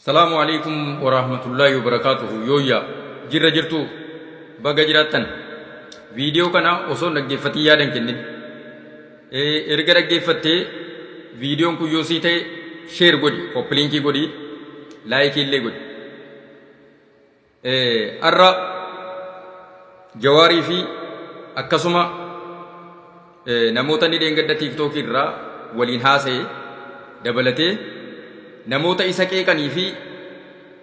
Salaamu alaikum warahmatullaahi wabarakaatuhu. Yooyyaa, jirra jirtu? Baga jiraattan. Viidiyoo kana osoo hin dhaggeeffatin yaada hin kennin. Erga dhaggeeffattee viidiyoon kun yoo sii ta'e share godhi, copy linkii godhi, laayikii illee godhi. Har'a Jawaarii fi akkasuma namoota inni dheengadda tiiktookii irraa waliin haasa'e dabalatee namoota isa qeeqanii fi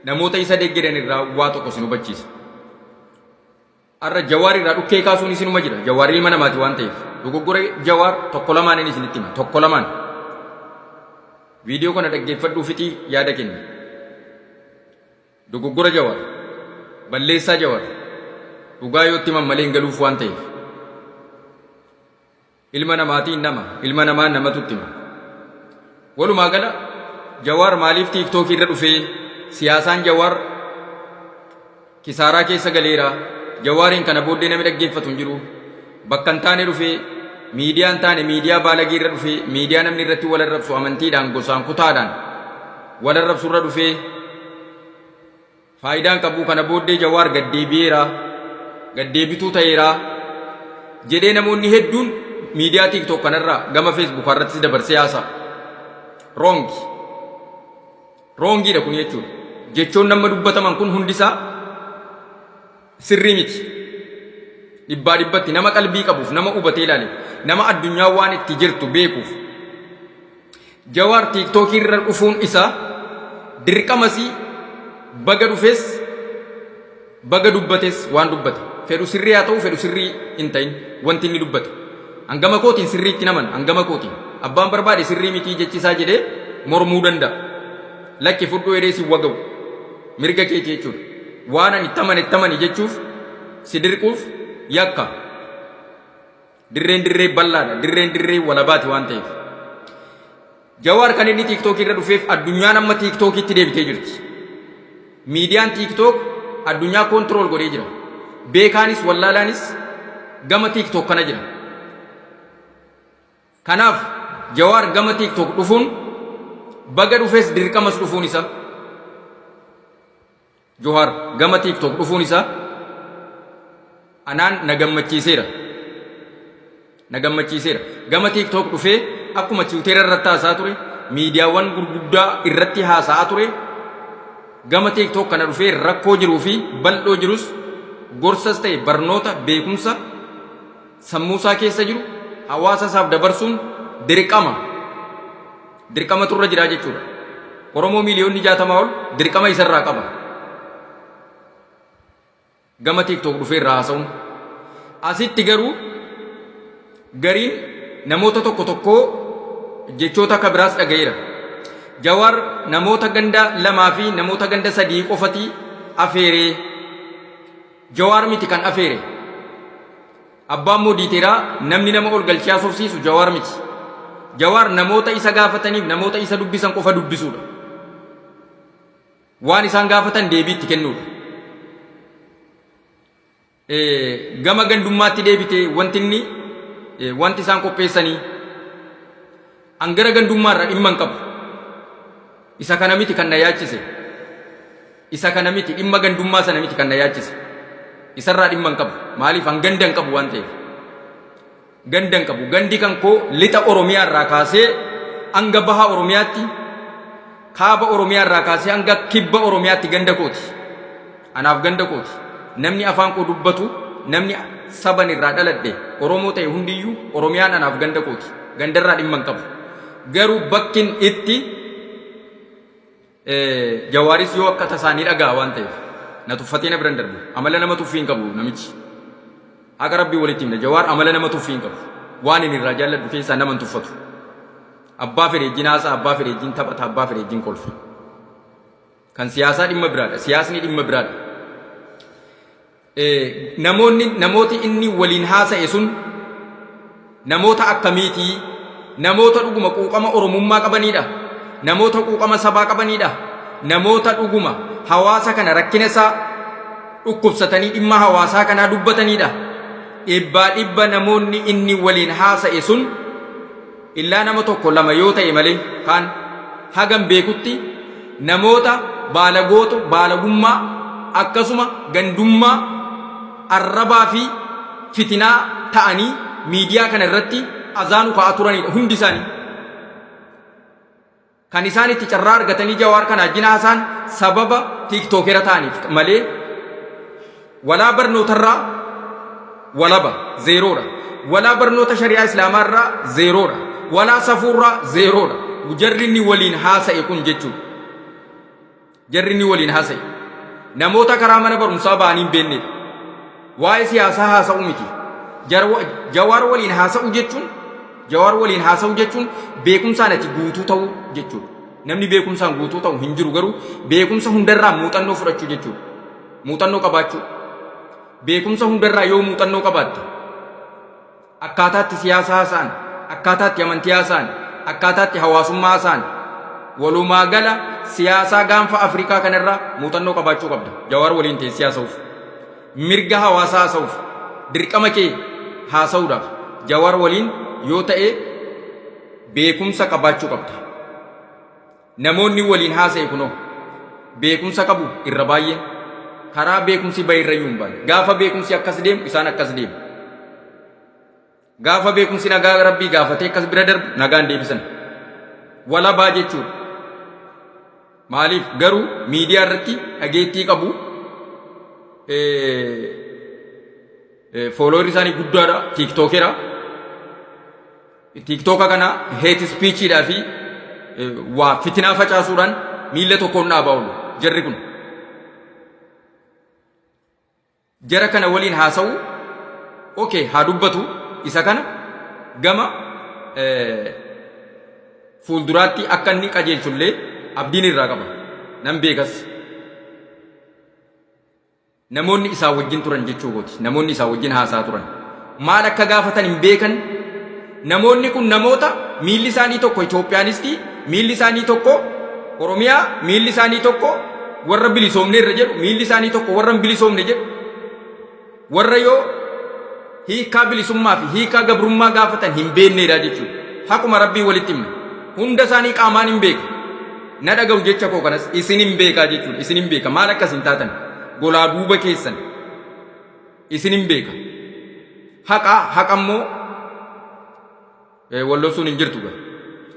namoota isa deggeran irraa waa tokko isin hubachiisa. Har'a Jawaar irraa dhukkee kaasuun isinuma jira. Jawaar ilma namaati waan ta'eef. Dogoggora Jawaar tokko lamaan inni isinitti hima. Tokko lamaan. Viidiyoo kana dhaggeeffadhuu fixii yaada kenni. Dogoggora Jawar, balleessaa Jawar, dhugaa yoo itti himan malee hin galuuf waan ta'eef. Ilma namaatiin nama, ilma namaan namatu itti hima. Walumaa gala Jawaar maaliif tiiktookii irra dhufee siyaasaan Jawaar kisaaraa keessa galeera. Jawaariin kana booddee namni dhaggeeffatu hin jiru. Bakka hin taane dhufee miidiyaa hin taane miidiyaa baalagee irra dhufee miidiyaa namni irratti wal arrabsu amantiidhaan gosaan kutaadhaan wal arrabsu irra dhufee faayidaan qabuu kana booddee Jawaar gad deebi'eera gad deebituu ta'eera jedhee namoonni hedduun miidiyaa TikTok kanarraa gama Facebook irrattis dabarsee haasa'a. Wrong. Wrongiidha kun jechuudha. Jechoon nama dubbataman kun hundisaa sirrii miti. Dhibbaa dhibbatti nama qalbii qabuuf, nama hubatee ilaale, nama addunyaa waan itti jirtu beekuuf. Jawaar tiiktookii irra dhufuun isaa dirqamasii baga dhufes baga dubbates waan dubbate. Fedhu sirrii haa ta'u fedhu sirrii hin ta'in wanti inni dubbate. Hangama kootiin sirriitti naman hangama kootiin. Abbaan barbaade sirrii mitii jechisaa jedhee mormuu danda'a. Lakki fudhuu jedhee si waga'u. Mirga keeti jechuudha. Waan ani itti amane itti amani jechuuf si dirquuf yakka. Dirreen dirree bal'aadha. Dirreen dirree walabaati waan ta'eef. Jawaar kan inni tiiktookii irra dhufeef addunyaan amma tiiktookiitti deebitee jirti. Miidiyaan tiiktook addunyaa koontirool godhee jira. Beekaanis wallaalaanis gama tiiktook kana jira. Kanaaf Jawaar gama tiiktook dhufuun baga dhufes dirqamas dhufuun isaa. Johaar gama TikTok dhufuun isaa anaan na gammachiiseera. Na gammachiiseera. Gama TikTok dhufee akkuma Tiwuteera irratti haasa'aa ture, miidiyaawwan gurguddaa irratti haasa'aa ture, gama TikTok kana dhufee rakkoo jiruu fi bal'oo jirus gorsas ta'e barnoota beekumsa sammuusaa keessa jiru hawaasa isaaf dabarsuun dirqama. Dirqamatu irra jira jechuudha. Oromoo miiliyoonni 60 ol dirqama isarraa qaba. Gama TikTok dhufee irraa haasa'uun. Asitti garuu gariin namoota tokko tokkoo jechoota akka biraas dhaga'eera. Jawaar namoota ganda lamaa fi namoota ganda sadii qofati afeeree. Jawaar miti kan afeere. Abbaan Moodiiteraa namni nama ol galchee haasofsiisu Jawaar miti. Jawaar namoota isa gaafataniif namoota isa dubbisan qofa dubbisuudha. Waan isaan gaafatan deebii itti kennuudha. Gama gandummaatti deebitee wanti inni wanti isaan qopheessanii an gara gandummaa irraa dhimma hin qabu. Isa kana miti kan na yaachise. Isa kana miti dhimma gandummaa sana miti kan na yaachise. Isarraa dhimma hin qabu. Maaliif an ganda hin qabu waan ta'eef. Ganda hin qabu. Gandi kan koo lixa Oromiyaa irraa kaasee hanga baha Oromiyaatti, kaaba Oromiyaa irraa kaasee hanga kibba Oromiyaatti ganda kooti. Anaaf ganda kooti. Namni afaan koo dubbatu, namni saban irraa dhaladhe Oromoo ta'e hundiyyuu Oromiyaan anaaf ganda kooti. Gandarraa dhimma hin qabu. Garuu bakkin itti Jawaaris yoo akka tasaa ni dhaga'a waan ta'eef na tuffatee na bira hin darbu. Amala nama tuffii hin qabu namichi. Haqa rabbii walitti himna. Jawaar amala nama tuffii hin qabu. Waan inni irraa jaalladhu keessaa nama hin tuffatu. Abbaa fedhe wajjin haasa'a, abbaa fedhe wajjin taphata, abbaa fedhe wajjin kolfa. Kan siyaasaa dhimma biraadha. Siyaasni dhimma biraadha. Namoonni namooti inni waliin haasa'e sun namoota akkamiiti? Namoota dhuguma quuqama Oromummaa qabaniidha? Namoota quuqama sabaa qabaniidha? Namoota dhuguma hawaasa kana rakkina isaa dhukkubsatanii dhimma hawaasaa kanaa dubbataniidha? Dhibbaa dhibba namoonni inni waliin haasa'e sun illaa nama tokko lama yoo ta'e malee kaan hagam beekutti namoota baalagooto baalagummaa akkasuma gandummaa arrabaa fi fitinaa ta'anii miidiyaa kana irratti azaanu ka'aa turanidha hundi isaanii. Kan isaan itti carraa argatanii Jawaar kana wajjin haasa'an sababa tiiktookera ta'aniif malee walaa barnootarraa walaba zeeroodha. Walaa barnoota shari'aa islaamaarraa zeeroodha. Walaa safuurraa zeeroodha. Jarri inni waliin haasa'e kun jechuudha. Jarri inni waliin haasa'e. Namoota karaa mana barumsaa ba'anii hin beeknedha. Waa'ee siyaasaa haasa'uu miti. Jawaar waliin haasa'uu jechuun Jawaar waliin haasa'uu jechuun beekumsaan ati guutuu ta'uu jechuudha. Namni beekumsaan guutuu ta'u hin jiru garuu beekumsa hundarraa muuxannoo fudhachuu jechuudha. Muuxannoo qabaachuu. Beekumsa hundarraa yoo muuxannoo qabaatte akkaataatti siyaasa haasa'an, akkaataatti amantii haasa'an, akkaataatti hawaasummaa haasa'an, walumaa gala siyaasaa gaanfa Afrikaa kanarraa muuxannoo qabaachuu qabda. Jawaar waliin teessee haasa'uuf. Mirga hawaasaa haasa'uuf. Dirqama kee haasa'uudhaaf. Jawaar waliin yoo ta'e beekumsa qabaachuu qabda. Namoonni waliin haasa'e kunoo beekumsa qabu irra baay'een karaa beekumsi bahe irrayyuu hin baane. Gaafa beekumsi akkas deemu isaan akkas deemu. Gaafa beekumsi nagaa rabbii gaafatee akkas bira darbu nagaan deebisan. Walabaa jechuudha. Maaliif garuu miidiyaa irratti dhageettii qabu fooloowerri isaanii guddaadha tiiktookera. Tiiktooka kana hate speechidhaa fi waa fitinaa facaasuudhaan miilla tokkoon dhaabaa oolu jarri kun. Jara kana waliin haasa'u okay haa dubbatu isa kana gama fuulduraatti akka inni qajeelchullee abdiin irraa qaba. Nan beekas. Namoonni isaa wajjin turan jechuu kooti. Namoonni isaa wajjin haasaa turan. Maal akka gaafatan hin beekan. Namoonni kun namoota miilli isaanii tokko Itoophiyaanistii, miilli isaanii tokko Oromiyaa, miilli isaanii tokko warra bilisoomne irra jedhu, miilli isaanii tokko warra hin bilisoomne jedhu, warra yoo hiikaa bilisummaa fi hiikaa gabrummaa gaafatan hin beekneedha jechuudha. Haquma Rabbii walitti himna. Hunda isaanii qaamaan hin beeka. Na dhaga'u jecha koo kanas isin hin beekaa jechuudha. Isin hin beeka. Maal akkas hin taatan? Golaa duuba keessan. Isin hin beeka. Haqa haqa immoo wal dhoksuun hin jirtu gaa.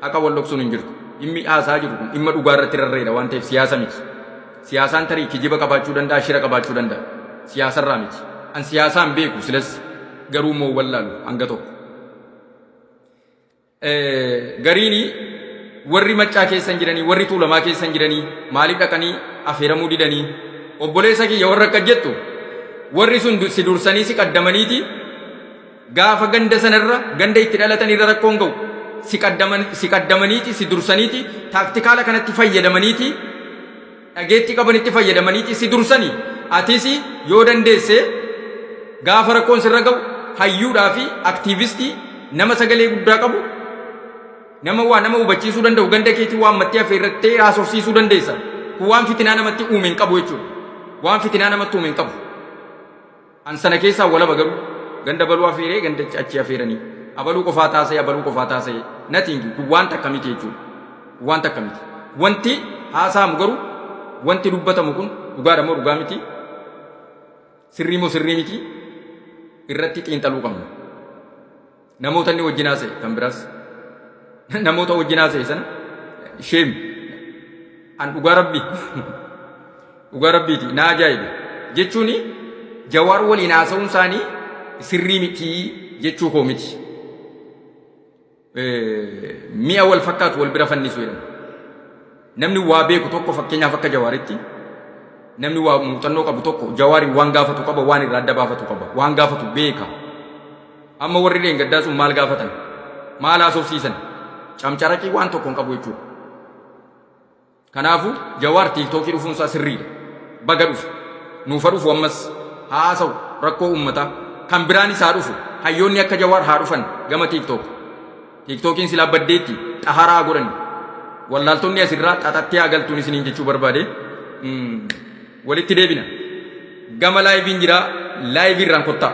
Haqa wal dhoksuun hin jirtu. Dhimmi haasaa jiru kun dhimma dhugaa irratti rarra'edha waan ta'eef siyaasa miti. Siyaasaan tarii kijiba qabaachuu danda'a, shira qabaachuu danda'a. Siyaasarraa miti. An siyaasaa hin beeku silas garuu immoo wallaalu hanga tokko. Gariini warri maccaa keessan jiranii warri tuulamaa keessan jiranii maaliif dhaqanii afeeramuu didanii obboleessa kiyya warra akka jettu warri sun si dursanii si qaddamaniiti gaafa ganda sanarra ganda itti dhalatan irra rakkoon ga'u si qaddaman si qaddamaniiti si dursaniiti taaktikaala kanatti fayyadamaniiti dhageetti qabanitti fayyadamaniiti si dursanii atis yoo dandeesse gaafa rakkoon sirra ga'u hayyuudhaa fi aktiivistii nama sagalee guddaa qabu nama waa nama hubachiisuu danda'u ganda keetii waan mattee afeerrattee haasofsiisuu dandeessa. Kun waan fitinaa namatti uume hin qabu jechuudha. Waan fitinaa namatti uume hin qabu. An sana keessaa walaba garuu ganda baluu afeeree ganda achi afeeranii abaluu qofaa taasa'e abaluu qofaa taasa'e nothing kun waan takka miti jechuudha. Kun waan takka miti. Wanti haasa'amu garuu wanti dubbatamu kun dhugaadha moo dhugaa miti? Sirrii moo sirrii miti? Irratti xiinxaluu qabna. Namoota inni wajjin haasa'e kan biraas namoota wajjin haasa'e sana sheem an dhugaa rabbii dhugaa rabbiiti na ajaa'ibe jechuun Jawaar waliin haasa'uun isaanii sirrii miti jechuu koo miti. Mi'a wal fakkaatu wal bira fannisu jedhama. Namni waa beeku tokko fakkeenyaaf akka Jawaaritti namni waa muuxannoo qabu tokko Jawaariin waan gaafatu qaba waan irraa adda baafatu qaba waan gaafatu beeka. Amma warri dheengaddaa sun maal gaafatan? Maal haasofsiisan? Camcaraqii waan tokko hin qabu jechuudha. Kanaafuu Jawaar tiiktookii dhufuun isaa sirriidha. Baga dhufe. Nuufa dhufu ammas haasa'u rakkoo uummataa. Kan biraanis haa dhufu. Hayyoonni akka Jawaar haa dhufan gama tiiktook. Tiiktookiin silaa baddeetti xaharaa godhani. Wallaaltonni asirraa xaxattee haa galtuun isiniin jechuu barbaade. Walitti deebina. Gama laayiviin jira. Laayivii irraan kottaa.